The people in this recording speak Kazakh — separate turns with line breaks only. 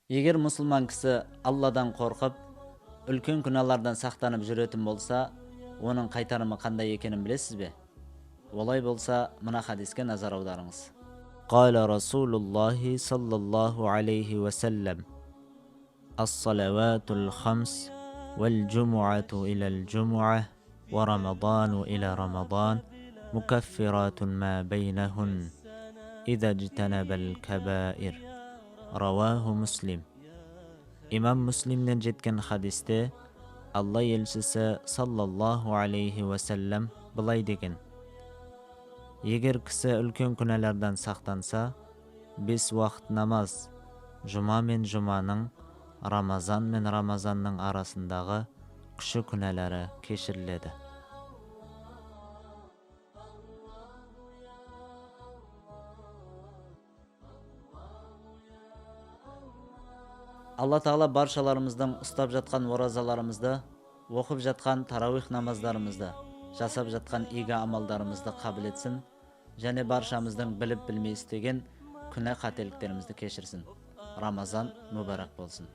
Егер мұсылман кісі Алладан қорқып, үлкен күнәлардан сақтанып жүретін болса, оның қайтарымы қандай екенін білесіз бе? Олай болса, мына хадиске назар аударыңыз. Қала Расулуллахи саллаллаху алейхи уассалам: Ас-салаватул хамс вал-жумуату илал-жумуа ва рамадану ила рамадан мукаффиратун ма бейнахун иза джтанабал кабаир. Рауаху Муслим. Имам Муслимнен жеткен хадисте Алла елшісі саллаллаху алейхи уассалам былай деген: Егер кісі үлкен күнәлардан сақтанса, 5 уақыт намаз, жұма мен жұманың, Рамазан мен Рамазанның арасындағы кіші күнәлары кешіріледі. Алла Тағала баршаларымыздың ұстап жатқан оразаларымызды, оқып жатқан тарауих намаздарымызды, жасап жатқан игі амалдарымызды қабыл етсін және баршамыздың біліп білмей істеген күнә қателіктерімізді кешірсін. Рамазан мүбәрак болсын.